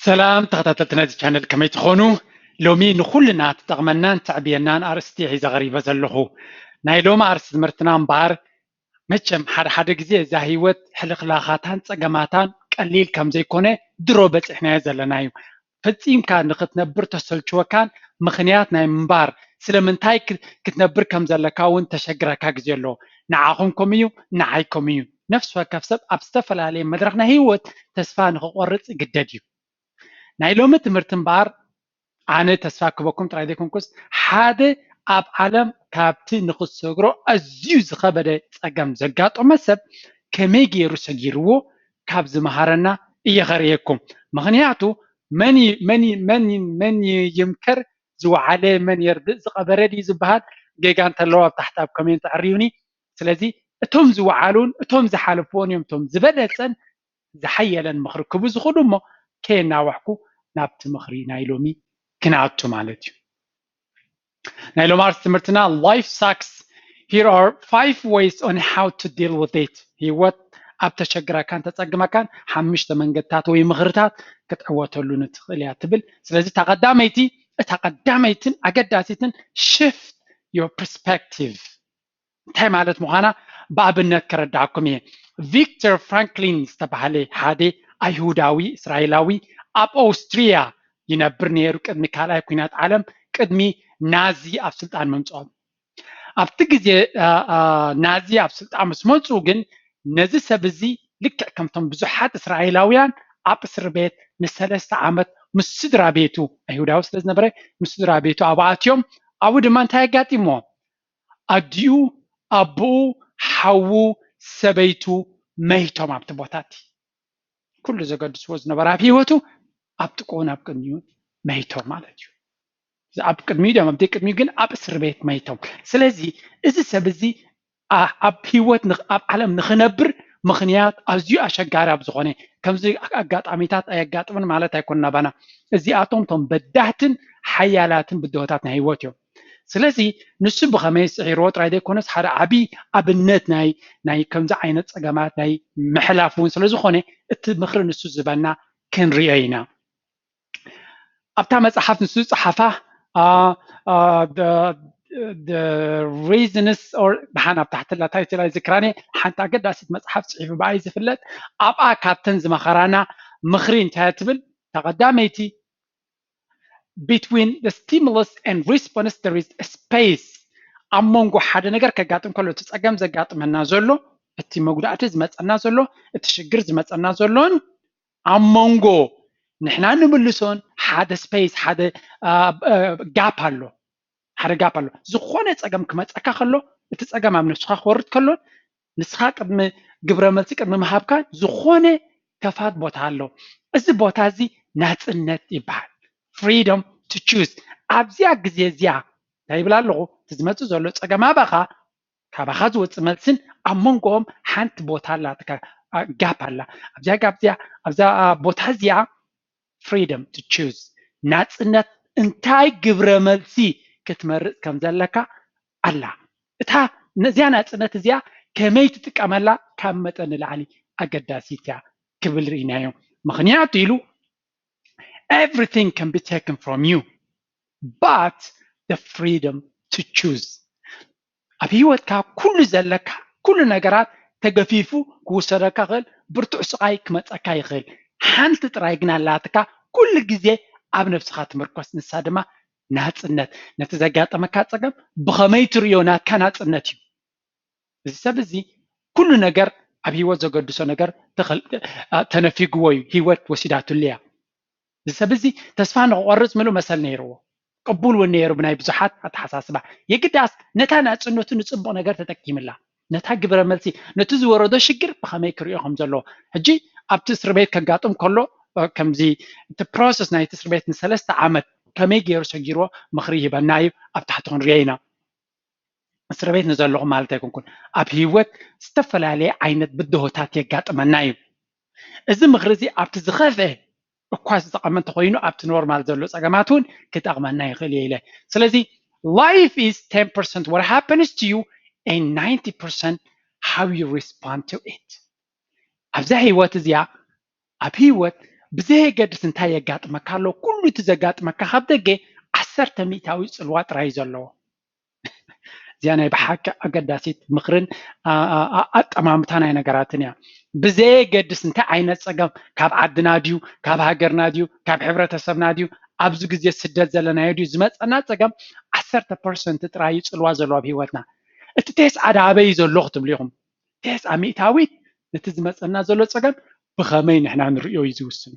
ሰላም ተኸታተልቲ ናይዚ ቻነል፣ ከመይ ትኾኑ? ሎሚ ንኹልና ትጠቕመናን ተዕብየናን ኣርእስቲ ሒዘ ቐሪበ ዘለኹ። ናይ ሎሚ ኣርእስቲ ትምህርትና እምበኣር፣ መቸም ሓደ ሓደ ግዜ እዛ ህይወት ሕልኽላኻታን ጸገማታን ቀሊል ከም ዘይኮነ ድሮ በጺሕናዮ ዘለና እዩ። ፈጺምካ ንኽትነብር ተሰልችወካን ምኽንያት ናይ ምንባር፣ ስለምንታይ ክ-፣ ክትነብር ከም ዘለካ እውን ተሸግረካ ግዜ ኣሎ። ንዓኹም ከምኡ እዩ፣ ንዓይ ከምኡ እዩ። ነፍሲ ወከፍ ሰብ ኣብ ዝተፈላለየ መድረኽ ናይ ህይወት ተስፋ ንኽቖርጽ ይግደድ እዩ። ናይ ሎሚ ትምህርቲ እምበኣር፣ ኣነ ተስፋ ክበኩም ጥራይ ዘይኮንኩስ፣ ሓደ ኣብ ዓለም ካብቲ ንኽትሰግሮ ኣዝዩ ዝኸበደ ጸገም ዘጋጠመ ሰብ ከመይ ገይሩ ሰጊርዎ ካብ ዝመሃረና እየ ኸርእየኩም። ምኽንያቱ መን ይ-፣ መን ይ-፣ መን ይ-፣ መን ይምከር ዝወዓለ መን የርድእ ዝቐበረ ድዩ ዝበሃል ጌጋ እንተለዎ ኣብ ታሕቲ ኣብ ኮሜንት ኣዕርዩኒ። ስለዚ እቶም ዝወዓሉን እቶም ዝሓለፍዎን እዮም እቶም ዝበለጸን ዝሓየለን ምኽሪ ክቡ ዝኽእሉ እሞ ከየናዋሕኩ ናብቲ ምኽሪ ናይ ሎሚ ክነኣቱ ማለት እዩ። ናይ ሎሚ ኣርእስቲ ትምህርትና life sucks. Here are five ways on how to deal with it. ህይወት ኣብ ተሸግረካን ተጸግመካን ሓሙሽተ መንገድታት ወይ ምኽርታት ክትዕወተሉ ንትኽእል እያ ትብል። ስለዚ እታ ቀዳመይቲ፣ እታ ቀዳመይትን ኣገዳሲትን shift your perspective እንታይ ማለት ምዃና ብኣብነት ከረዳኣኩም እየ። ቪክተር ፍራንክሊን ዝተባህለ ሓደ ኣይሁዳዊ እስራኤላዊ ኣብ ኦስትሪያ ይነብር ነይሩ፣ ቅድሚ ካልኣይ ኲናት ዓለም፣ ቅድሚ ናዚ ኣብ ስልጣን ምምፅኦም። ኣብቲ ግዜ፣ አ፣ አ፣ ናዚ ኣብ ስልጣን ምስ መፁ ግን ነዚ ሰብ እዚ ልክዕ ከምቶም ብዙሓት እስራኤላውያን ኣብ እስር ቤት ንሰለስተ ዓመት ምስ ስድራ ቤቱ፣ ኣይሁዳዊ ስለ ዝነበረ፣ ምስ ስድራ ቤቱ ኣብኡ ኣትዮም፣ ኣብኡ ድማ እንታይ ኣጋጢምዎ? ኣዲኡ፣ ኣቦኡ፣ ሓዉ፣ ሰበይቱ መይቶም ኣብቲ ቦታ እቲ። ኩሉ ዘገድስዎ ዝነበረ ኣብ ህይወቱ ኣብ ጥቅኡን ኣብ ቅድሚኡ መይቶም ማለት እዩ። ኣብ ቅድሚኡ ድዮም ኣብ ደይ ቅድሚኡ ግን ኣብ እስር ቤት መይቶም። ስለዚ እዚ ሰብ እዚ ኣ-፣ ኣብ ህይወት ንኽ-፣ ኣብ ዓለም ንኽነብር ምኽንያት ኣዝዩ ኣሸጋሪ ኣብ ዝኾነ፣ ከምዚ ኣጋጣሚታት ኣየጋጥምን ማለት ኣይኮንና ባና። እዚኣቶም እቶም በዳህትን ሓያላትን ብድሆታት ናይ ህይወት እዮም። ስለዚ ንሱ ብኸመይ ስዒርዎ ጥራይ ዘይኮነስ ሓደ ዓቢ ኣብነት ናይ፣ ናይ ከምዚ ዓይነት ጸገማት ናይ ምሕላፍ እውን ስለ ዝኾነ እቲ ምኽሪ ንሱ ዝህበና ክንሪኦ ኢና። ኣብታ መጽሓፍ ንሱ ዝጸሓፋ፣ አ፣ አ፣ the፣ the reasons or ደሓን ኣብ ታሕቲ ኣላ ታይትል ኣይዝክራን እየ፣ ሓንቲ ኣገዳሲት መጽሓፍ ጽሒፉ ብኣይ ዝፍለጥ፣ ኣብኣ ካብተን ዝመኸራና ምኽሪ እንታይ እያ ትብል? እታ ቀዳመይቲ፣ between the stimulus and response there is a space። ኣብ መንጎ ሓደ ነገር ከጋጥም ከሎ፣ እቲ ጸገም ዘጋጥመና ዘሎ፣ እቲ መጉዳእቲ ዝመጸና ዘሎ፣ እቲ ሽግር ዝመጸና ዘሎን ኣብ መንጎ ንሕና ንምልሶን ሓደ ስፔስ፣ ሓደ፣ አ፣ አ፣ ጋፕ ኣሎ። ሓደ ጋፕ ኣሎ። ዝኾነ ጸገም ክመጸካ ከሎ፣ እቲ ጸገም ኣብ ነብስኻ ክወርድ ከሎን ንስኻ ቅድሚ ግብረ መልሲ ቅድሚ ምሃብካ ዝኾነ ከፋት ቦታ ኣሎ። እዚ ቦታ እዚ ናጽነት ይበሃል። ፍሪደም ቱ ቹዝ። ኣብዚኣ ግዜ እዚኣ እንታይ ይብል ኣለኹ? እቲ ዝመጽእ ዘሎ ጸገም ኣባኻ፣ ካባኻ ዝወጽእ መልስን ኣብ መንጎኦም ሓንቲ ቦታ ኣላትካ፣ አ፣ ጋፕ ኣላ። ኣብዚኣ ጋፕ እዚኣ፣ ኣብዛ፣ አ፣ ቦታ እዚኣ ፍሪደም ቱ ቹዝ፣ ናጽነት እንታይ ግብረ መልሲ ክትመርጽ ከም ዘለካ ኣላ። እታ ነዚኣ ናጽነት እዚኣ ከመይ ትጥቀመላ ካብ መጠን ንላዕሊ ኣገዳሲት እያ ክብል ርኢናዮ። ምኽንያቱ ኢሉ everything can be taken from you but the freedom to choose። ኣብ ህይወትካ ኩሉ ዘለካ ኩሉ ነገራት ተገፊፉ ክውሰደካ ይኽእል፣ ብርቱዕ ስቓይ ክመጸካ ይኽእል። ሓንቲ ጥራይ ግን ኣላትካ ኩሉ ግዜ ኣብ ነብስኻ ትምርኮስ፣ ንሳ ድማ ናጽነት። ነቲ ዘጋጠመካ ጸገም ብኸመይ ትርእዮ ናትካ ናጽነት እዩ። እዚ ሰብ እዚ ኩሉ ነገር ኣብ ህይወት ዘገድሶ ነገር ተኸል-፣ አ፣ ተነፊግዎ እዩ፣ ህይወት ወሲዳትሉ እያ። እዚ ሰብ እዚ ተስፋ ንኽቆርጽ ምሉእ መሰል ነይርዎ። ቅቡል እውን ነይሩ ብናይ ብዙሓት ኣተሓሳስባ። የግዳስ ነታ ናጽነቱ ንጽቡቕ ነገር ተጠቂምላ። ነታ ግብረ መልሲ፣ ነቲ ዝወረዶ ሽግር ብኸመይ ክርእዮ ከም ዘለዎ። ሕጂ ኣብቲ እስር ቤት ከጋጥም ከሎ፣ እ፣ ከምዚ እቲ ፕሮሰስ ናይቲ እስር ቤት ንሰለስተ ዓመት ከመይ ገይሩ ሰጊርዎ ምኽሪ ይህበና እዩ፣ ኣብ ታሕቲ ክንሪኦ ኢና። እስር ቤት ንዘለኹም ማለት ኣይኮንኩን። ኣብ ህይወት ዝተፈላለየ ዓይነት ብድሆታት የጋጥመና እዩ። እዚ ምኽሪ እዚ ኣብቲ ዝኸፍአ እኳ ዝጠቐመ እንተኾይኑ፣ ኣብቲ ኖርማል ዘሎ ጸገማት እውን ክጠቕመና ይኽእል እየ ኢለ። ስለዚ life is ten percent what happens to you and ninety percent how you respond to it። ኣብዛ ህይወት እዚኣ፣ ኣብ ህይወት ብዘየገድስ እንታይ የጋጥመካ ኣሎ፣ ኩሉ እቲ ዘጋጥመካ ካብ ደገ ዓሰርተ ሚእታዊ ጽልዋ ጥራይ እዩ ዘለዎ። እዚኣ ናይ ብሓቂ ኣገዳሲት ምኽርን ኣጠማምታ ናይ ነገራትን እያ። ብዘየገድስ እንታይ ዓይነት ጸገም፣ ካብ ዓድና ድዩ፣ ካብ ሃገርና ድዩ፣ ካብ ሕብረተሰብና ድዩ፣ ኣብዚ ግዜ ስደት ዘለናዮ ድዩ፣ ዝመጸና ጸገም ዓሰርተ ፐርሰንት ጥራይ እዩ ጽልዋ ዘለዎ ኣብ ህይወትና። እቲ ተስዓ ደኣ ኣበይ ዘሎ ክትብሉ ኢኹም። ተስዓ ሚእታዊት ነቲ ዝመጸና ዘሎ ጸገም ብኸመይ ንሕና ንርእዮ እዩ ዝውስኖ።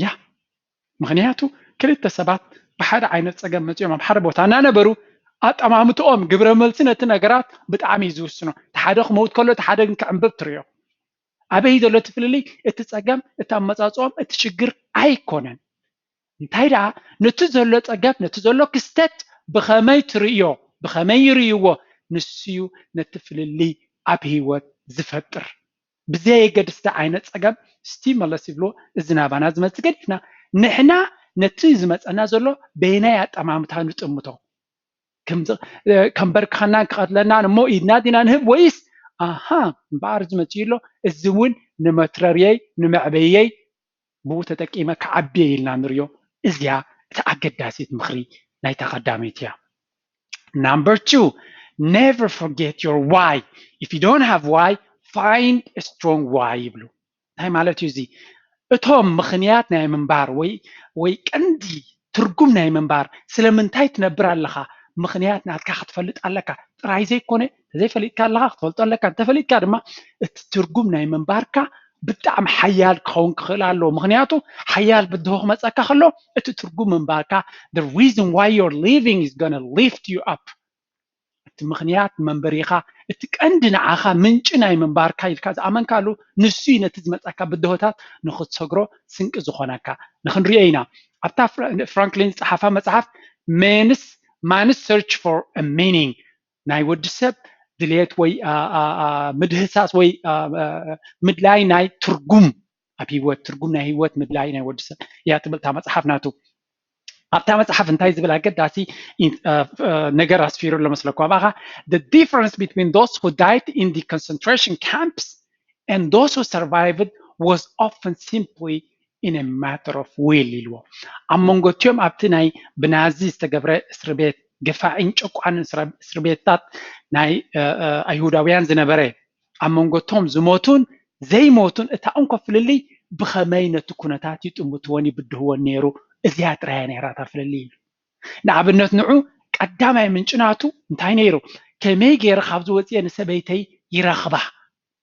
ያ ምኽንያቱ ክልተ ሰባት ብሓደ ዓይነት ጸገም መጺኦም ኣብ ሓደ ቦታ እናነበሩ ኣጠማምትኦም፣ ግብረ መልሲ ነቲ ነገራት ብጣዕሚ እዩ ዝውስኖ። እቲ ሓደ ክመውት ከሎ እቲ ሓደ ግን ክዕንብብ ትርእዮ። ኣበይ ዘሎ እቲ ፍልልይ? እቲ ጸገም፣ እቲ ኣመጻጽኦም፣ እቲ ሽግር ኣይኮነን። እንታይ ደኣ ነቲ ዘሎ ጸገም፣ ነቲ ዘሎ ክስተት ብኸመይ ትርእዮ፣ ብኸመይ ይርእይዎ፣ ንሱ እዩ ነቲ ፍልልይ ኣብ ህይወት ዝፈጥር። ብዘየገድስ እንታይ ዓይነት ጸገም ስቲመለስ ይብሎ፣ እዚ ናባና ዝመጽእ ገዲፍና ንሕና ነቲ ዝመጸና ዘሎ በየናይ ኣጠማምታ ንጥምቶ። ከምበርክኸናን ክቐትለናን እሞ ኢድና ዲና ንህብ ወይስ ኣሃ እምበኣር ዝመጽእ ኣሎ፣ እዚ እውን ንመትረርየይ ንመዕበየይ ብኡ ተጠቂመ ክዓቢ እየ ኢልና ንሪኦ። እዚኣ እቲ ኣገዳሲት ምኽሪ ናይታ ቀዳመይቲ እያ። Number two, never forget your why. If you don't have why, find a strong why ይብሉ። እንታይ ማለት እዩ እዚ? እቶም ምኽንያት ናይ ምንባር ወይ ወይ ቀንዲ ትርጉም ናይ ምንባር፣ ስለምንታይ ትነብር ኣለኻ ምኽንያት ናትካ ክትፈልጥ ኣለካ ጥራይ ዘይኮነ፣ ተዘይፈሊጥካ ኣለኻ ክትፈልጦ ኣለካ። እንተፈሊጥካ ድማ እቲ ትርጉም ናይ ምንባርካ ብጣዕሚ ሓያል ክኸውን ክኽእል ኣለዎ። ምኽንያቱ ሓያል ብድሆ ክመፀካ ከሎ እቲ ትርጉም ምንባርካ፣ the reason why you're living is gonna lift you up። እቲ ምኽንያት መንበሪኻ፣ እቲ ቀንዲ ንዓኻ ምንጪ ናይ ምንባርካ ኢልካ ዝኣመንካሉ ንሱ እዩ ነቲ ዝመፀካ ብድሆታት ንኽትሰግሮ ስንቂ ዝኾነካ። ንኽንሪኦ ኢና ኣብታ ፍራንክሊን ዝፀሓፋ መፅሓፍ Man's Search for Meaning፣ ናይ ወዲ ሰብ ድሌት ወይ ምድህሳስ ወይ ምድላይ ናይ ትርጉም ኣብ ህይወት፣ ትርጉም ናይ ህይወት ምድላይ ናይ ወዲ ሰብ እያ ትብል እታ መፅሓፍ ናቱ። ኣብታ መፅሓፍ እንታይ ዝብል ኣገዳሲ ነገር ኣስፊሩ ኣሎ መስለኩም ኣባኻ? The difference between those who died in the concentration camps and those who survived was often simply in a matter of will ኢልዎ። ኣብ መንጎ እቲኦም ኣብቲ ናይ ብናዚ ዝተገብረ እስሪ ቤት፣ ገፋዒን ጨቋንን እስሪ ቤትታት ናይ ኣይሁዳውያን ዝነበረ፣ ኣብ መንጎ እቶም ዝሞቱን ዘይሞቱን እታ እንኮ ፍልልይ ብኸመይ ነቲ ኩነታት ይጥምትዎን ይብድህዎን ነይሩ። እዚኣ ጥራያ ነይራ እታ ፍልልይ ኢሉ። ንኣብነት ንዑ ቀዳማይ ምንጭ ናቱ እንታይ ነይሩ? ከመይ ገይረ ካብዚ ወፅየ ንሰበይተይ ይረኽባ?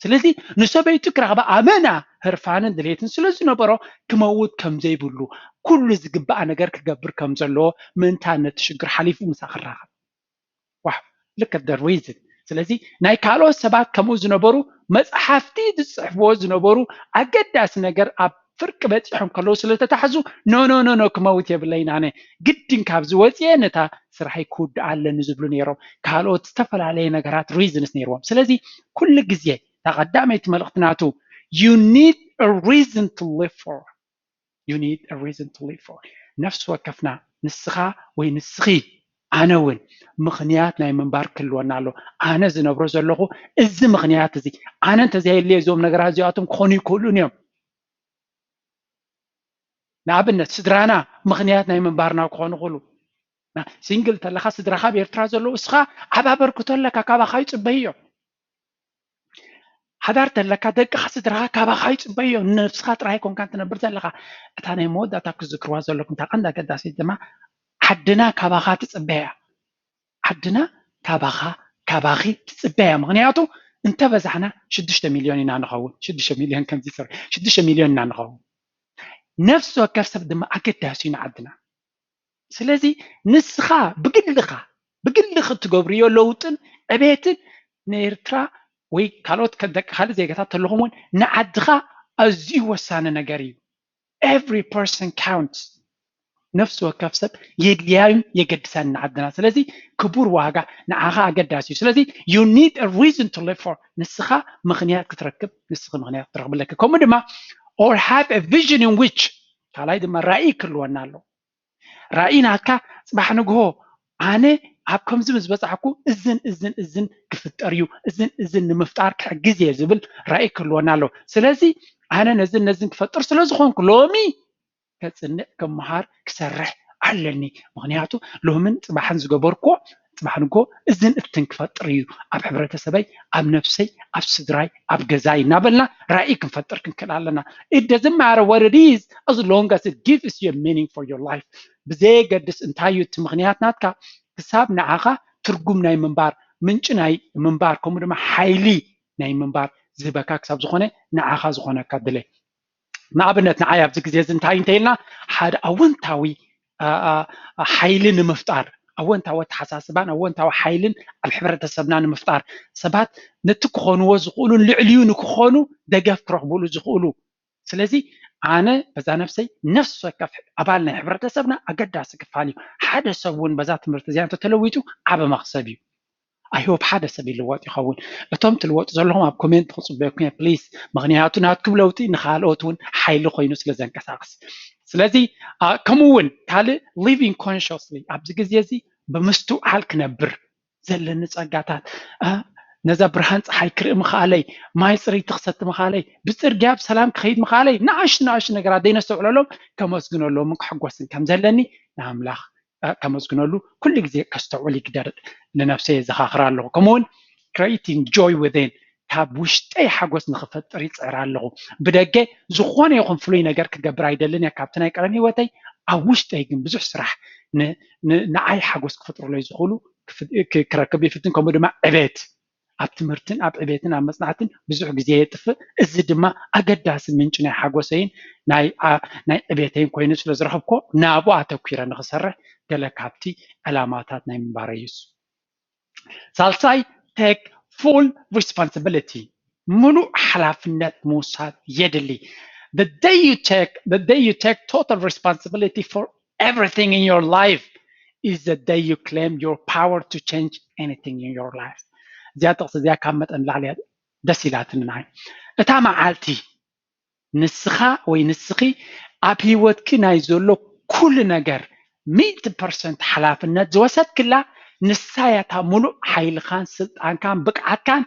ስለዚ ንሰበይቱ ክረኽባ ኣመና ህርፋንን ድሌትን ስለ ዝነበሮ ክመውት ከም ዘይብሉ፣ ኩሉ ዝግባኣ ነገር ክገብር ከም ዘለዎ ምእንታን ነቲ ሽግር ሓሊፉ ምሳ ክራኸብ። Wow, look at the reason። ስለዚ ናይ ካልኦት ሰባት ከምኡ ዝነበሩ መፅሓፍቲ ዝፅሕፍዎ ዝነበሩ ኣገዳሲ ነገር ኣብ ፍርቂ በፂሖም ከለዉ ስለተታሕዙ no no no no ክመውት የብለይን ኣነ ግድን ካብዚ ወፅየ ነታ ስራሐይ ክውድእ ኣለኒ ዝብሉ ነይሮም። ካልኦት ዝተፈላለየ ነገራት reasons ነይርዎም። ስለዚ ኩሉ ግዜ እታ ቀዳመይቲ መልእኽቲ ናቱ you need a reason to live for you need a reason to live for ነፍሲ ወከፍና ንስኻ ወይ ንስኺ ኣነ እውን ምኽንያት ናይ ምንባር ክህልወና ኣሎ። ኣነ ዝነብሮ ዘለኹ እዚ ምኽንያት እዚ ኣነ እንተዘየልየ እዞም ነገራት እዚኣቶም ክኾኑ ይክእሉን እዮም። ንኣብነት ስድራና ምኽንያት ናይ ምንባርና ክኾኑ ይኽእሉ። ሲንግል ተለካ ስድራኻ ኣብ ኤርትራ ዘለዉ እስኻ ዓብ ኣበርክቶ ኣለካ፣ ካባኻ ይፅበይዮ። ሓዳር ተለካ ደቅኻ ስድራኻ ካባኻ ይፅበይዮ። ንነብስኻ ጥራይ ኮንካ ትነብር ዘለኻ። እታ ናይ መወዳእታ ክዝክርዋ ዘለኩም እታ ቀንዲ ኣገዳሲት ድማ ዓድና ካባኻ ትፅበያ። ዓድና ካባኻ ካባኺ ትፅበያ። ምኽንያቱ እንተበዛሕና ሽዱሽተ ሚልዮን ኢና ንኸውን። ሽዱሽተ ሚልዮን ከምዚ ሰ ሽዱሽተ ሚልዮን ኢና ንኸውን። ነፍሲ ወከፍ ሰብ ድማ ኣገዳሲ እዩ ንዓድና። ስለዚ ንስኻ ብግልኻ ብግልኺ እትገብርዮ ለውጥን ዕቤትን ንኤርትራ ወይ ካልኦት ደቂ ካልእ ዜጋታት ተለኹም እውን ንዓድኻ ኣዝዩ ወሳኒ ነገር እዩ። Every person counts። ነፍሲ ወከፍ ሰብ የድልያዩን የገድሳን ንዓድና። ስለዚ ክቡር ዋጋ ንዓኻ ኣገዳሲ እዩ። ስለዚ you need a reason to live for ንስኻ ምኽንያት ክትረክብ ንስኺ ምኽንያት ክትረኽብለኪ ከምኡ ድማ or have a vision in which ካልኣይ ድማ ራእይ ክህልወና ኣለዎ። ራእይ ናትካ ፅባሕ ንግሆ ኣነ ኣብ ከምዚ ምስ በፃሕኩ እዝን እዝን እዝን ክፍጠር እዩ፣ እዝን እዝን ንምፍጣር ክሕግዝ እየ ዝብል ራእይ ክህልወና ኣለዎ። ስለዚ ኣነ ነዝን ነዝን ክፈጥር ስለ ዝኾንኩ ሎሚ ከፅንዕ፣ ክመሃር፣ ክሰርሕ ኣለኒ። ምክንያቱ ሎምን ፅባሕን ዝገበርኮ ፅባሕን እኮ እዝን እትን ክፈጥር እዩ፣ ኣብ ሕብረተሰበይ፣ ኣብ ነብሰይ፣ ኣብ ስድራይ፣ ኣብ ገዛይ እናበልና ራእይ ክንፈጥር ክንክእል ኣለና። It doesn't matter what it is, as long as it gives you a meaning for your life። ብዘየገድስ እንታይ እዩ እቲ ምክንያት ናትካ፣ ክሳብ ንዓኻ ትርጉም ናይ ምንባር፣ ምንጪ ናይ ምንባር፣ ከምኡ ድማ ሓይሊ ናይ ምንባር ዝህበካ ክሳብ ዝኾነ ንዓኻ ዝኾነካ ድለ። ንኣብነት ንዓይ ኣብዚ ግዜ እዚ እንታይ እንተኢልና ሓደ ኣወንታዊ ሓይሊ ንምፍጣር፣ ኣወንታዊ ኣተሓሳስባን ኣወንታዊ ሓይልን ኣብ ሕብረተሰብና ንምፍጣር፣ ሰባት ነቲ ክኾንዎ ዝኽእሉን ልዕሊኡ ንክኾኑ ደገፍ ክረኽብሉ ዝኽእሉ። ስለዚ ኣነ በዛ ነብሰይ ነፍሲ ወከፍ ኣባል ናይ ሕብረተሰብና ኣገዳሲ ክፋል እዩ። ሓደ ሰብ እውን በዛ ትምህርቲ እዚኣ እንተተለዊጡ ዓቢ መኽሰብ እዩ። I hope ሓደ ሰብ ይልወጥ ይኸውን። እቶም ትልወጡ ዘለኹም ኣብ ኮሜንት ክጽበየኩም እየ please፣ ምክንያቱ ናትኩም ለውጢ ንኻልኦት እውን ሓይሊ ኮይኑ ስለ ዘንቀሳቕስ። ስለዚ ከምኡ እውን ካልእ living consciously ኣብዚ ግዜ እዚ ብምስትውዓል ክነብር፣ ዘለኒ ጸጋታት፣ ነዛ ብርሃን ጸሓይ ክርኢ ምኽኣለይ፣ ማይ ጽርይቲ ክሰቲ ምኽኣለይ፣ ብጽርግያ ብሰላም ክኸይድ ምኽኣለይ፣ ንኣሽቱ ንኣሽቱ ነገራት ዘይነስተውዕለሎም ከመስግነሎምን ክሕጎስን ከም ዘለኒ ንኣምላኽ ከመስግነሉ ኩሉ ግዜ ከስተውዕል ይግደድ። ንነብሰይ የዘኻኽራ ኣለኹ። ከምኡውን creating joy within፣ ካብ ውሽጠይ ሓጎስ ንኽፈጥር ይጽዕር ኣለኹ። ብደገ ዝኾነ ይኹን ፍሉይ ነገር ክገብር ኣይደልን እየ ካብቲ ናይ ቀደም ህይወተይ። ኣብ ውሽጠይ ግን ብዙሕ ስራሕ ንዓይ ሓጎስ ክፈጥሩለይ ዝኽእሉ ክረክብ ይፍትን። ከምኡ ድማ ዕቤት ኣብ ትምህርትን ኣብ ዕቤትን ኣብ መጽናዕትን ብዙሕ ግዜ የጥፍእ። እዚ ድማ ኣገዳሲ ምንጪ ናይ ሓጎሰይን ናይ ዕቤተይን ኮይኑ ስለ ዝረኽብኮ ናብኡ ኣተኲረ ንኽሰርሕ ገለ ካብቲ ዕላማታት ናይ ምንባረይ እዩ። ሳልሳይ take full responsibility፣ ምሉእ ሓላፍነት ምውሳድ የድሊ። The day you take the day you take total responsibility for everything in your life is the day you claim your power to change anything in your life። እዚኣ ጥቕሲ እዚኣ ካብ መጠን ላዕሊ ደስ ኢላትኒ ንዓይ። እታ መዓልቲ ንስኻ ወይ ንስኺ ኣብ ህይወትኪ ናይ ዘሎ ኩሉ ነገር ሚእቲ ፐርሰንት ሓላፍነት ዝወሰድክላ ንሳ እያ እታ ሙሉእ ሓይልኻን ስልጣንካን ብቅዓትካን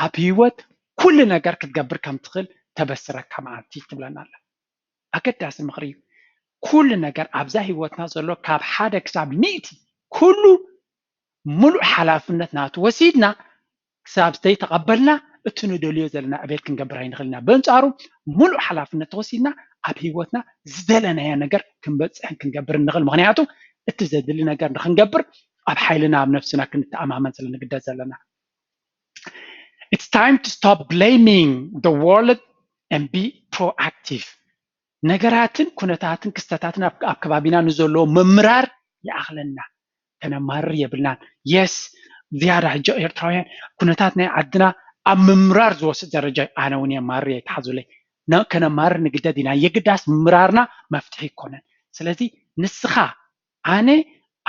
ኣብ ህይወት ኩሉ ነገር ክትገብር ከም ትኽእል ተበስረካ መዓልቲ ትብለና ኣላ። ኣገዳሲ ምኽሪ እዩ። ኩሉ ነገር ኣብዛ ህይወትና ዘሎ ካብ ሓደ ክሳብ ሚእቲ ኩሉ ሙሉእ ሓላፍነት ናቱ ወሲድና ክሳብ ዘይተቐበልና እቲ ንደልዮ ዘለና ዕቤት ክንገብር ኣይንኽእል ኢና። በንጻሩ ሙሉእ ሓላፍነት ተወሲድና ኣብ ህይወትና ዝደለናዮ ነገር ክንበጽሕን ክንገብር ንኽእል። ምኽንያቱ እቲ ዘድሊ ነገር ንኽንገብር ኣብ ሓይልና ኣብ ነፍስና ክንተኣማመን ስለ ንግደድ ዘለና። It's time to stop blaming the world and be proactive። ነገራትን ኩነታትን ክስተታትን ኣብ ከባቢና ንዘለዎ ምምራር ይኣኽለና። ከነማርር የብልናን። የስ ዝያዳ ሕጂ ኤርትራውያን ኩነታት ናይ ዓድና ኣብ ምምራር ዝወስድ ደረጃ እዩ። ኣነ እውን የማርር እየ፣ ኣይትሓዙለይ። ከነማርር ንግደድ ኢና። የግዳስ ምምራርና መፍትሒ ኣይኮነን። ስለዚ ንስኻ ኣነ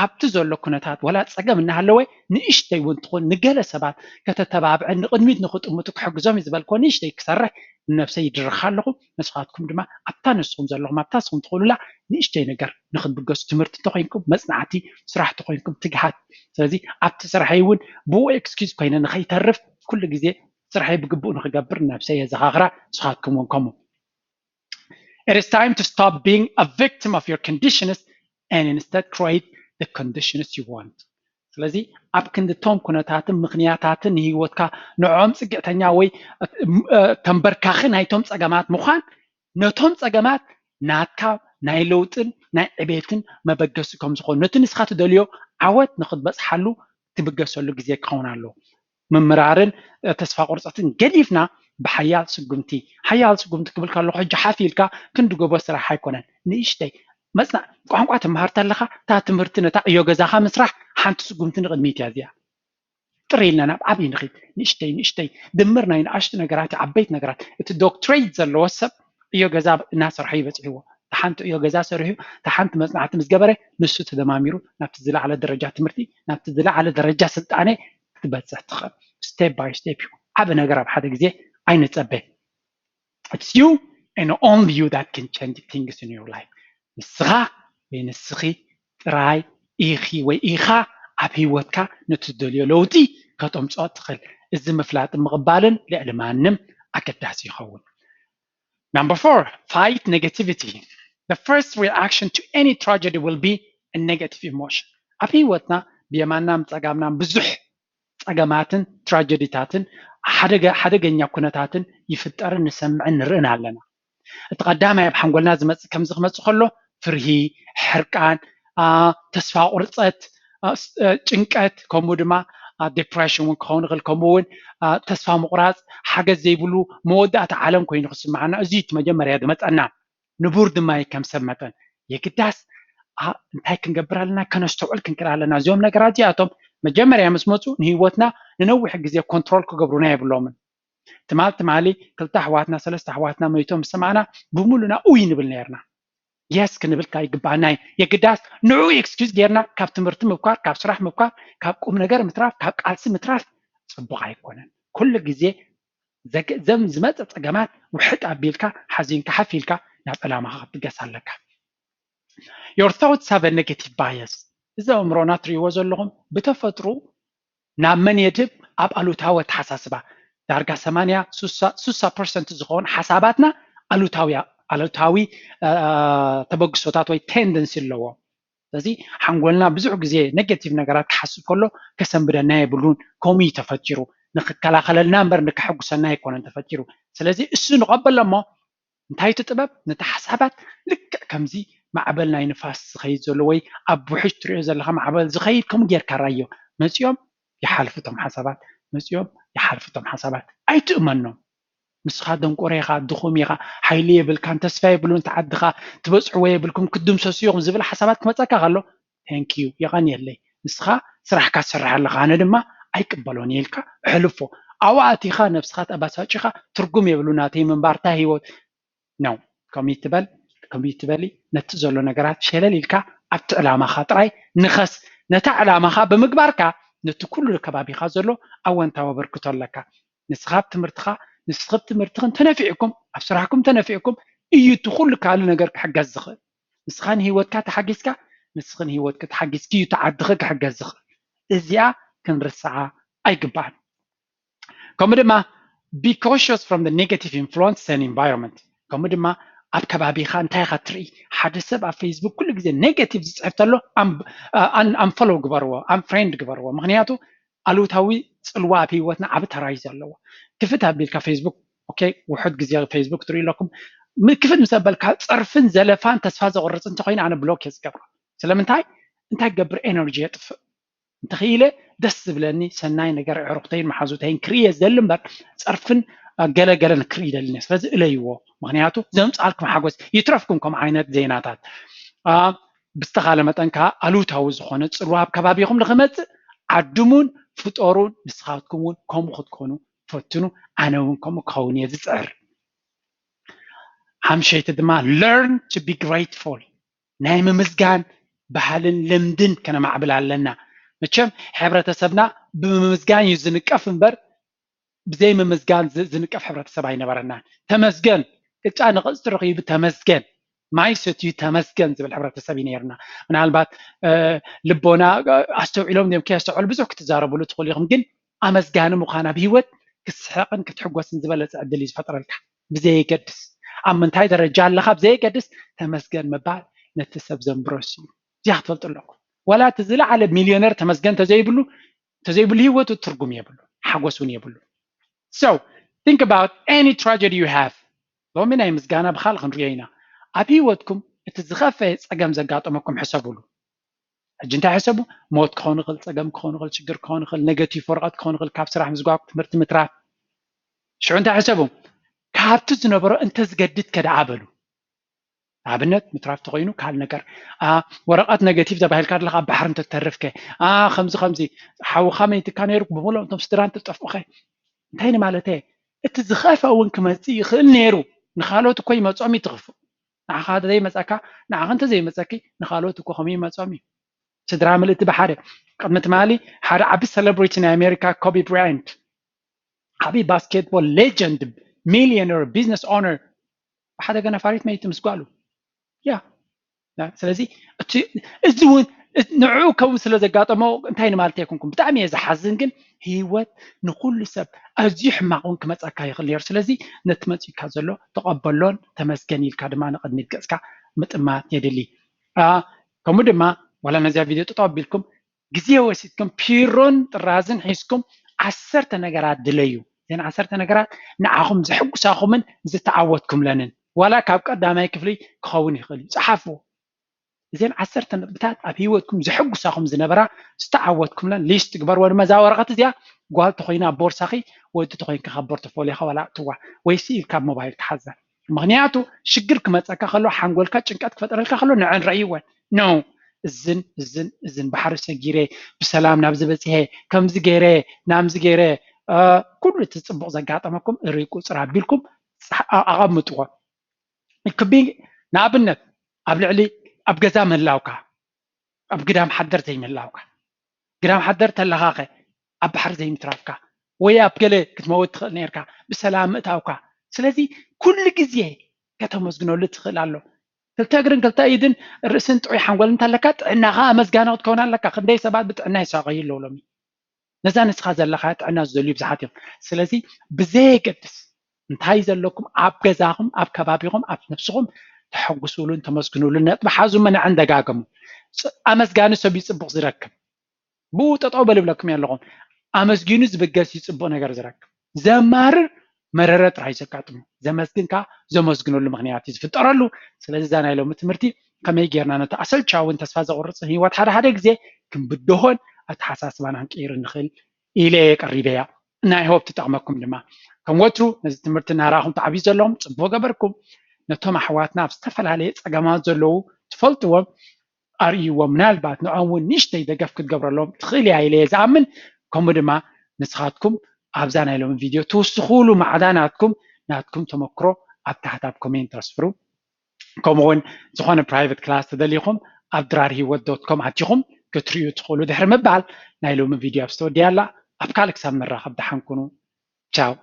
ኣብቲ ዘሎ ኩነታት ወላ ፀገም እናሃለወ ንእሽተይ እውን ትኹን ንገለ ሰባት ከተተባብዐ ንቕድሚት ንኽጥምቱ ክሕግዞም እዩ ዝበልኮ ንእሽተይ ክሰርሕ ንነብሰይ ይድርኽ ኣለኹ። ንስኻትኩም ድማ ኣብታ ንስኹም ዘለኹም ኣብታ ንስኹም ትኽእሉላ ንእሽተይ ነገር ንኽትብገሱ ትምህርቲ እንተኮይንኩም መፅናዕቲ ስራሕ እንተኮይንኩም ትግሃት። ስለዚ ኣብቲ ስራሐይ እውን ብኡ ኤክስኪዝ ኮይነ ንኸይተርፍ ኩሉ ግዜ ስራሐይ ብግቡእ ንኽገብር ንነብሰይ የዘኻኽራ። ንስኻትኩም እውን ከምኡ። It is time to stop being a victim of your conditions and instead create the conditions you want። ስለዚ ኣብ ክንድቶም ኩነታትን ምኽንያታትን ንህይወትካ ንዕኦም ፅግዕተኛ ወይ ተንበርካኺ ናይቶም ፀገማት ምዃን ነቶም ፀገማት ናትካ ናይ ለውጥን ናይ ዕቤትን መበገሲ ከም ዝኾኑ ነቲ ንስኻ ትደልዮ ዓወት ንኽትበፅሓሉ ትብገሰሉ ግዜ ክኸውን ኣለዎ። ምምራርን ተስፋ ቁርፀትን ገዲፍና ብሓያል ስጉምቲ፣ ሓያል ስጉምቲ ክብል ከለኹ ሕጂ ሓፍ ኢልካ ክንዲ ጎቦ ስራሕ ኣይኮነን። ንእሽተይ መፅና ቋንቋ ትምሃር ተለኻ እታ ትምህርቲ ነታ ዕዮ ገዛኻ ምስራሕ ሓንቲ ስጉምቲ ንቕድሚት እያ እዚኣ። ጥር ኢልና ናብ ዓብዪ ንኺድ። ንእሽተይ ንእሽተይ ድምር ናይ ንኣሽቱ ነገራት ዓበይቲ ነገራት። እቲ ዶክትሬት ዘለዎ ሰብ ዕዮ ገዛ እናሰርሐ ይበፅሕዎ። እታ ሓንቲ ዕዮ ገዛ ሰሪሑ እታ ሓንቲ መፅናዕቲ ምስ ገበረ ንሱ ተደማሚሩ ናብቲ ዝለዓለ ደረጃ ትምህርቲ ናብቲ ዝለዓለ ደረጃ ስልጣነ ክትበፅሕ ትኽእል። ስቴፕ ባይ ስቴፕ እዩ። ዓቢ ነገር ኣብ ሓደ ግዜ ኣይንፀበ። It's you and only you that can change things in your life። ንስኻ ወይ ንስኺ ጥራይ ኢኺ ወይ ኢኻ ኣብ ህይወትካ ነቲ ትደልዮ ለውጢ ከተምፅኦ ትኽእል። እዚ ምፍላጥን ምቕባልን ልዕሊ ማንም ኣገዳሲ ይኸውን። Number four, fight negativity. The first reaction to any tragedy will be a negative emotion. ኣብ ህይወትና ብየማናን ብጸጋምናን ብዙሕ ጸገማትን ትራጀዲታትን ሓደገ ሓደገኛ ኩነታትን ይፍጠርን ንሰምዕን ንርእን ኣለና። እቲ ቀዳማይ ኣብ ሓንጎልና ዝመጽእ ከምዚ ክመጽእ ከሎ ፍርሂ፣ ሕርቃን፣ ተስፋ ቁርጸት፣ ጭንቀት፣ ከምኡ ድማ ዴፕሬሽን እውን ክኸውን ይኽእል። ከምኡ እውን ተስፋ ምቑራጽ፣ ሓገዝ ዘይብሉ መወዳእታ ዓለም ኮይኑ ክስምዓና፣ እዚ እቲ መጀመርያ ዝመጸና። ንቡር ድማ እዩ ከም ሰብ መጠን። የግዳስ እንታይ ክንገብር ኣለና? ከነስተውዕል ክንክእል ኣለና። እዚኦም ነገራት እዚኣቶም መጀመርያ ምስ መፁ ንህይወትና ንነዊሕ ግዜ ኮንትሮል ክገብሩና የብሎምን። ትማል ትማሊ ክልተ ኣሕዋትና ሰለስተ ኣሕዋትና መይቶም ምስ ሰማዕና ብምሉና ኡይ ንብል ነርና። የስ ክንብል ይግባና። የግዳስ ንዑ ኤክስኪዩዝ ጌርና ካብ ትምህርቲ ምብኳር፣ ካብ ስራሕ ምብኳር፣ ካብ ቁም ነገር ምትራፍ፣ ካብ ቃልሲ ምትራፍ ፅቡቅ ኣይኮነን። ኩሉ ግዜ ዘም ዝመፀ ፀገማት ውሕጥ ኣቢልካ ሓዚንካ ሓፍ ኢልካ ናብ ዕላማካ ክትብገስ ኣለካ። Your thoughts have a negative bias። እዚ ኣእምሮና ትሪእዎ ዘለኹም ብተፈጥሩ ናብ መን የድህብ? ኣብ ኣሉታዊ ኣተሓሳስባ። ዳርጋ ሰማንያ ሱሳ ሱሳ ፐርሰንት ዝኸውን ሓሳባትና ኣሉታዊ ኣሉታዊ ተበግሶታት ወይ ቴንደንሲ ኣለዎ። ስለዚ ሓንጎልና ብዙሕ ግዜ ኔጌቲቭ ነገራት ክሓስብ ከሎ ከሰንብደና የብሉን። ከምኡ እዩ ተፈጢሩ፣ ንክከላኸለልና እምበር ንከሐጉሰና ኣይኮነን ተፈጢሩ። ስለዚ እሱ ንቐበሎ እሞ እንታይ እቲ ጥበብ? ነቲ ሓሳባት ልክዕ ከምዚ ማዕበል ናይ ንፋስ ዝኸይድ ዘሎ ወይ ኣብ ውሕጅ ትሪኦ ዘለኻ ማዕበል ዝኸይድ ከምኡ ጌርካ ራዮ። መፂኦም ይሓልፉ እቶም ሓሳባት፣ መፂኦም ይሓልፉ እቶም ሓሳባት። ኣይትእመኖም። ንስኻ ደንቆሮ ኢኻ፣ ድኹም ኢኻ፣ ሓይሊ የብልካን፣ ተስፋ የብሉን፣ እቲ ዓድኻ ትበፅሕዎ የብልኩም፣ ክትድምሰሱ ኢኹም ዝብል ሓሳባት ክመፀካ ከሎ ቴንክ ዩ የቐንየለይ፣ ንስኻ ስራሕካ ትሰርሕ ኣለኻ፣ ኣነ ድማ ኣይቅበሎን ኢልካ ኣሕልፎ። ኣብኡ ኣቲኻ ነብስኻ ተባሳጭኻ ትርጉም የብሉ ናተይ ምንባርታ ህይወት ነው። ከምኡ ትበል ከምኡ ትበሊ፣ ነቲ ዘሎ ነገራት ሸለል ኢልካ ኣብቲ ዕላማኻ ጥራይ ንኸስ። ነታ ዕላማኻ ብምግባርካ ነቲ ኩሉ ከባቢኻ ዘሎ ኣወንታዊ ኣበርክቶ ኣለካ። ንስኻ ኣብ ትምህርትኻ ንስኺ ኣብ ትምህርትኽን ተነፊዕኩም ኣብ ስራሕኩም ተነፊዕኩም እዩ እቲ ኩሉ ካልእ ነገር ክሕገዝ ዝኽእል። ንስኻ ንህይወትካ ተሓጊዝካ ንስኺ ንህይወትኪ ተሓጊዝኪ እዩ እቲ ዓድኺ ክሕገዝ ዝኽእል። እዚኣ ክንርስዓ ኣይግባእን። ከምኡ ድማ be cautious from the negative influence and environment። ከምኡ ድማ ኣብ ከባቢኻ እንታይ ኢኻ ትርኢ? ሓደ ሰብ ኣብ ፌስቡክ ኩሉ ግዜ ኔጌቲቭ ዝፅሕፍ ተሎ ኣንፎሎ ግበርዎ፣ ኣንፍሬንድ ግበርዎ። ምክንያቱ ኣሉታዊ ፅልዋ ኣብ ህይወትና ዓቢ ተራ እዩ ዘለዎ። ክፍት ኣቢልካ ፌስቡክ ኦኬ፣ ውሑድ ግዜ ፌስቡክ ትሪኡ ኣለኩም። ክፍት ምስ ኣበልካ ፀርፍን ዘለፋን ተስፋ ዘቑርፅ እንተኮይኑ ኣነ ብሎክ እየ ዝገብሮ። ስለምንታይ? እንታይ ክገብር? ኤነርጂ የጥፍእ። እንተኽኢለ ደስ ዝብለኒ ሰናይ ነገር ኣዕሩኽተይን መሓዙተይን ክርኢ እየ ዝደሊ እምበር ፀርፍን ገለገለን ክርኢ ይደልኒ። ስለዚ እለይዎ። ምክንያቱ ዘምፃልኩም ሓጎስ ይትረፍኩም ከምኡ ዓይነት ዜናታት። ብዝተኻለ መጠን ከዓ ኣሉታዊ ዝኾነ ፅልዋ ኣብ ከባቢኹም ንክመፅእ ዓድሙን ፍጠሩን። ንስኻትኩም እውን ከምኡ ክትኮኑ ፈትኑ። ኣነ እውን ከምኡ ክኸውን እየ ዝፅዕር። ሓምሸይቲ ድማ learn to be grateful። ናይ ምምስጋን ባህልን ልምድን ከነማዕብል ኣለና። መቸም ሕብረተሰብና ብምምስጋን እዩ ዝንቀፍ እምበር ብዘይ ምምስጋን ዝንቀፍ ሕብረተሰብ ኣይነበረናን። ተመስገን፣ ቅጫ ንቕፅቲ ረኺቡ ተመስገን፣ ማይ ሰትዩ ተመስገን ዝብል ሕብረተሰብ እዩ ነይርና። ምናልባት ልቦና ኣስተውዒሎም ም ከየስተውዕሉ ብዙሕ ክትዛረብሉ ትኽእሉ ኢኹም፣ ግን ኣመስጋኒ ምዃን ኣብ ህይወት ክስሕቕን ክትሕጎስን ዝበለፀ ዕድል እዩ ዝፈጥረልካ። ብዘየገድስ ኣብ ምንታይ ደረጃ ኣለኻ ብዘየገድስ ተመስገን ምባል ነቲ ሰብ ዘንብረስ እዩ። እዚኣ ክትፈልጡ ኣለኩም። ዋላ እቲ ዝለዓለ ሚልዮነር ተመስገን ተዘይብሉ ተዘይብሉ ህይወቱ ትርጉም የብሉ፣ ሓጎስ እውን የብሉ። So think about any tragedy you have። ሎሚ ናይ ምስጋና ብኻል ክንሪኦ ኢና። ኣብ ህይወትኩም እቲ ዝኸፈ ፀገም ዘጋጠመኩም ሕሰቡሉ። ሕጂ እንታይ ሕሰቡ? ሞት ክኸውን ይኽእል፣ ፀገም ክኸውን ይኽእል፣ ሽግር ክኸውን ይኽእል፣ ኔጌቲቭ ወረቐት ክኸውን ይኽእል፣ ካብ ስራሕ ምዝጓብ፣ ትምህርቲ ምትራፍ። ሽዑ እንታይ ሕሰቡ? ካብቲ ዝነበሮ እንተዝገድድ ከደኣ በሉ። ንኣብነት ምትራፍ ተኮይኑ ካልእ ነገር፣ ወረቐት ኔጌቲቭ ተባሂልካ ኣለካ ኣብ ባሕሪ እንተተርፍከ፣ ከምዚ ከምዚ ሓውካ መይትካ ነይሩ ብምሎም እቶም ስድራ እንተጠፍኡኸ እንታይ ንማለተ? እቲ ዝኸፈ እውን ክመፅእ ይኽእል ነይሩ። ንካልኦት እኮ ይመፆም እዩ ትኽፍእ። ንዓኻ ዘይመፀካ ንዓኻ እንተዘይመፀኪ ንካልኦት እኮ ከምኡ ይመፆም እዩ። ስድራ ምልእቲ ብሓደ። ቅድሚ ትማሊ ሓደ ዓቢ ሴሌብሪቲ ናይ ኣሜሪካ ኮቢ ብራያንት ዓቢ ባስኬትቦል ሌጀንድ ሚሊዮነር ቢዝነስ ኦነር ብሓደገ ነፋሪት መይቱ ምስ ጓሉ። ያ ስለዚ እዚ እውን ንዕኡ ከምኡ ስለ ዘጋጠሞ እንታይ ንማለት ኣይኮንኩም፣ ብጣዕሚ እየ ዝሓዝን። ግን ህይወት ንኩሉ ሰብ ኣዝዩ ሕማቕ እውን ክመፀካ ይኽእል ነይሩ። ስለዚ ነቲ መፂካ ዘሎ ተቐበሎን ተመስገን ኢልካ ድማ ንቕድሚት ገፅካ ምጥማት የድሊ። ከምኡ ድማ ዋላ ነዚኣ ቪድዮ ጠጠው ኣቢልኩም ግዜ ወሲድኩም ፒሮን ጥራዝን ሒዝኩም ዓሰርተ ነገራት ድለዩ። እዘን ዓሰርተ ነገራት ንዓኹም ዘሕጉሳኹምን ዝተዓወትኩምለንን ዋላ ካብ ቀዳማይ ክፍሊ ክኸውን ይኽእል እዩ። ፀሓፍዎ። እዘን ዓሰርተ ነጥብታት ኣብ ህይወትኩም ዘሕጉሳኹም ዝነበራ ዝተዓወትኩምለን ሊስት ግበርዎ። ድማ እዛ ወረቐት እዚኣ ጓል ተኾይና ኣብ ቦርሳኺ፣ ወዲ ተኾይንካ ካብ ፖርቶፎሊዮኻ ዋላ ኣእትዋ ወይ ስኢልካ ኣብ ሞባይል ክሓዛ። ምኽንያቱ ሽግር ክመፀካ ከሎ ሓንጎልካ ጭንቀት ክፈጥረልካ ከሎ ንዐን ረእይወን ኖ እዝን እዝን እዝን ባሕሪ ሰጊረ ብሰላም ናብዚ በፂሐ ከምዚ ገይረ ናምዚ ገይረ ኩሉ እቲ ፅቡቕ ዘጋጠመኩም እሪ ቁፅር ኣቢልኩም ኣቐምጥዎ። ክቢ ንኣብነት ኣብ ልዕሊ ኣብ ገዛ ምህላውካ ኣብ ግዳም ሓደር ዘይምህላውካ ግዳም ሓደር ተለኻኸ ኣብ ባሕሪ ዘይምትራፍካ ወይ ኣብ ገለ ክትመውት ትኽእል ነርካ ብሰላም ምእታውካ። ስለዚ ኩሉ ግዜ ከተመስግነሉ ትኽእል ኣሎ። ክልተ እግርን ክልተ ኢድን ርእስን ጥዑይ ሓንጎል እንተለካ ጥዕናኻ ኣመስጋኒ ክትከውን ኣለካ። ክንደይ ሰባት ብጥዕና ይሳቐዩ ኣለዉ ሎሚ። ነዛ ንስኻ ዘለኻ ጥዕና ዝደልዩ ብዙሓት እዮም። ስለዚ ብዘየገድስ እንታይ ዘለኩም ኣብ ገዛኹም ኣብ ከባቢኹም ኣብ ነብስኹም ተሐጉሱሉን ተመስግኑሉን ነጥቢ ሓዙ መናዕን ደጋገሙ። ኣመስጋኒ ሰብ ይፅቡቕ ዝረክብ ብኡ ጠጠው በል ብለኩም ኣለኹም። ኣመስጊኑ ዝበገስ ይፅቡቕ ነገር ዝረክብ ዘማርር መረረ ጥራይ ዘጋጥሙ ዘመስግን ከዓ ዘመስግነሉ ምክንያት እዩ ዝፍጠረሉ። ስለዚ እዛ ናይ ሎሚ ትምህርቲ ከመይ ጌርና ነቲ ኣሰልቻውን ተስፋ ዘቑርፅን ህይወት ሓደ ሓደ ግዜ ክንብድሆን ኣተሓሳስባና ክንቅይር ንኽእል ኢለ እየ ቀሪበያ። ናይ ሆፕ ትጠቕመኩም ድማ ከም ወትሩ ነዚ ትምህርቲ እናረኣኹም ተዓብዩ ዘለኹም ፅቡቅ ገበርኩም። ነቶም ኣሕዋትና ኣብ ዝተፈላለየ ፀገማት ዘለዉ ትፈልጥዎም ኣርእይዎም። ምናልባት ንዖም እውን ንእሽተይ ደገፍ ክትገብረሎም ትኽእል እያ ኢለ እየ ዝኣምን። ከምኡ ድማ ንስኻትኩም ኣብዛ ናይ ሎሚ ቪድዮ ትውስኹሉ ማዕዳ ናትኩም ናትኩም ተመክሮ ኣብ ታሕቲ ኣብ ኮሜንት ኣስፍሩ። ከምኡውን ዝኾነ ፕራይቨት ክላስ ተደሊኹም ኣብ ድራር ህይወት ዶት ኮም ኣቲኹም ክትርእዩ ትኽእሉ። ድሕሪ ምባል ናይ ሎሚ ቪድዮ ኣብ ዝተወዲያ ኣላ። ኣብ ካልእ ክሳብ ንራኸብ ደሓን ኩኑ። ቻው።